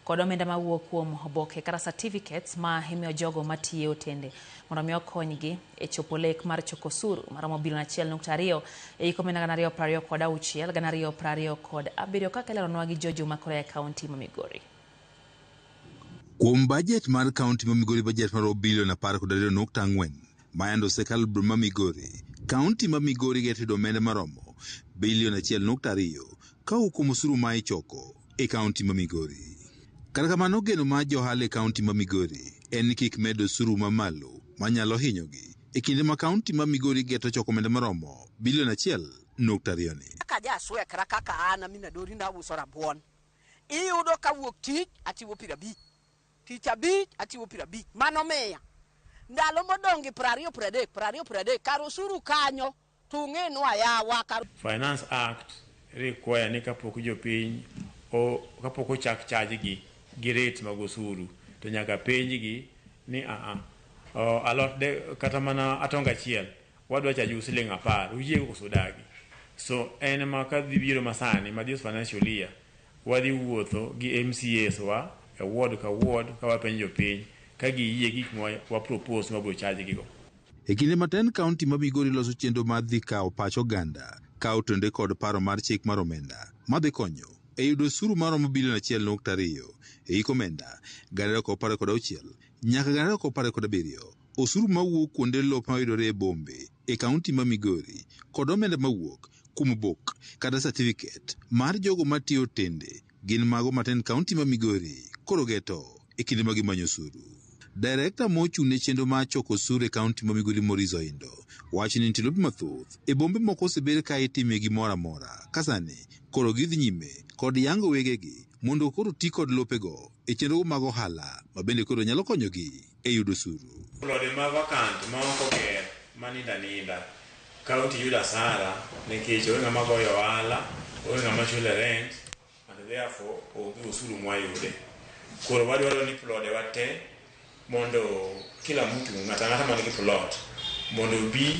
Kod omenda mawuok kuom oboke kata certificates ma imiyo jogo matiyo e otende mondo mi okonygi e chopo lek mar choko osuru maromo bilion 1.2 e hik omenda 2026 2027 kaka ileronwa gi George Omakore e kaunti ma Migori. Kuom bajet mar kaunti ma Migori bajet maromo bilion 12.4 ma yande osekalo boma ma Migori, kaunti ma Migori geto yudo omenda maromo bilion 1.2 kowuok kuom osuru ma ichoko e kaunti ma Migori. Kata kamano geno mar johala e kaunti ma Migori en ni kik med osuru mamalo manyalo hinyogi e kinde ma kaunti ma Migori geto choko omenda maromo bilion 1.2 ni. Kaka jaswekra kaka an Amina Dori nauso rabuon. Iyudo ka wuok tich achiwo 50. Tich abich achiwo 50. Mano miya. Ndalo modong' gi 20 30 20 30 kar osuru kanyo to ung'enwa yawa kar Finance Act require ni kapok jopiny o kapok ochak charge gi gi rates mag osuru to nyaka penj gi ni aa o, alot de kata mana atonga achiel wadwa charge siling 10 uyie koso udagi. So en ma kadhi biro masani ma this financial year wadhi wuotho gi MCAs wa e ward ka ward ka wapenjo jopiny ka giyie gik ma wa propose ma wabiro charge gi go. E kinde ma tend kaunti ma Migori loso chenro mar dhi kawo pach oganda ka otenore kod paro mar chik mar omenda madhi konyo e yudo osuru maromo bilion 1.2 e hik omenda 2016 nyaka 2017 osuru mawuok kuonde lop mayudore e bombe e kaunti ma Migori kod omenda mawuok kuom obok kata certificate mar jogo matiyo otende gin mago ma tend kaunti ma Migori koro geto e kinde ma gimanyo osuru. Direkta mochung' ne chenro mar choko osuru e kaunti ma Migori Maurice Oindo wacho ni nitie lope mathoth e bombe moko osebed ka itime gimoro amora ka sani koro gidhi nyime kod yango wegegi mondo koro ti kod lopego e chenro mag ohala ma bende koro nyalo konyogi e yudo osuru. Plode ma vacant ma ok oger maninda ninda kaunti yudo asara nikech onge ng'ama goyo ohala, onge ng'ama chule rent and therefore onge osuru mwayude. Koro wadwaro ni plode wa te mondo kila mtu ng'ato ang'ata man gi plot mondo obi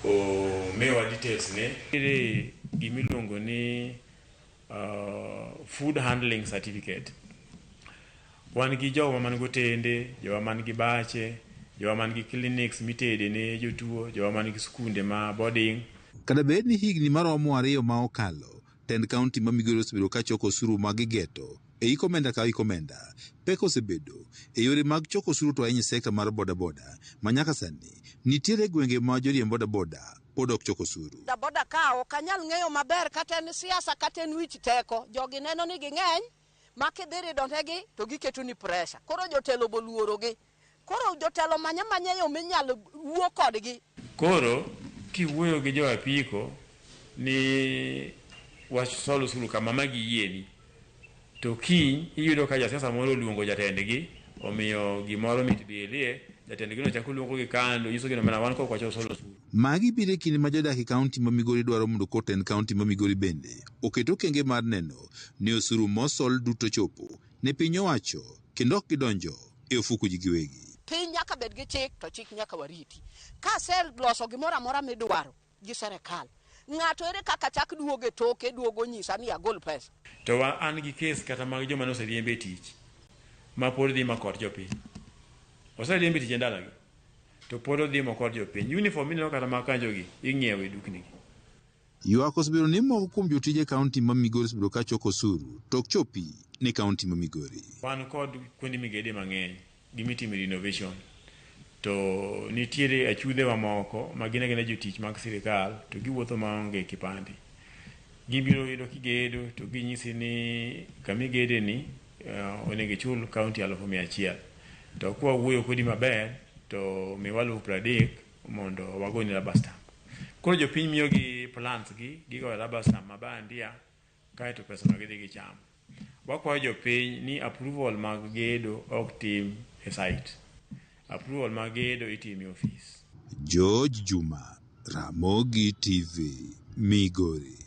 omiwa details ne. Nitiere gimiluongo ni food handling certificate. Wan gi jowa man gotende, jowa man gi bache, jowa man gi clinics mitede ne jotuo, jowa man gi skunde ma boarding. Kata bed ni higni maromo 2 ma okalo, tend kaunti ma Migori osebedo ka choko osuru ma gigeto e hik omenda ka hik omenda. Pek osebedo e yore mag choko osuru to ahinya e sekta mar bodaboda ma nyaka sani nitiere gwenge ma joriemb bodaboda pod ok chok osuru. Bodaboda ka ok anyal ng'eyo maber kata en siasa kata en wich teko. Jogi neno ni ging'eny ma kidhi ridonegi to giketo ni pressure. Koro jotelo boluorogi. Koro jotelo manya manya yo minyalo wuo kodgi. Koro kiwuoyo gi jo apiko ni wasol osuru kama ma giyieni to kiny iyudo ka jasiasa moro oluongo jatendgi omiyo gimoro mit bilie jatendgi no chako luongo gi kando nyiso gi mana wan kok wachol osuru. Magi biro e kinde ma jodak e kaunti ma Migori dwaro mondo koro tend kaunti ma Migori bende oket okenge mar neno ni osuru mosol duto chopo ne piny owacho kendo ok gidonjo e ofuku ji giwegi. Piny nyaka bed gi chik to chik nyaka wariti. Ka aseloso gimoro amora midwaro gi serikal, ng'ato ere kaka chak duogo e toke duogo nyisa ni agol pesa. To wa an gi kes kata mag joma noseriemb e tich ma pod dhi makot jopiny. Oseriemb e tich e ndalagi to pod odhi makot jopiny. Uniform mineno kata mag kanjo gi ing'iewo e dukni gi. Ywak osebedo ni moko kuom jotije kaunti ma Migori osebedo ka choko osuru to ok chopi ne kaunti ma Migori. Wan kod kuonde migede mang'eny gi mitime renovation to nitiere achudhe mamoko ma gin agina jotich mag sirikal to giwuotho maonge kipande. Gibiro yudo kigedo to ginyisi ni kamigede ni onego ichul kaunti 100,000. To kwa wuoyo kodi maber to miwa 30,000 mondo wagoni rubber stamp. Koro jopiny miyogi plans gi, gigoyo rubber stamp mabandia kaeto pesa no gidhi gichamo. Wakwayo jopiny ni approval mag gedo ok tim e site. Approval mag gedo itimo e ofis. George Juma, Ramogi TV, Migori.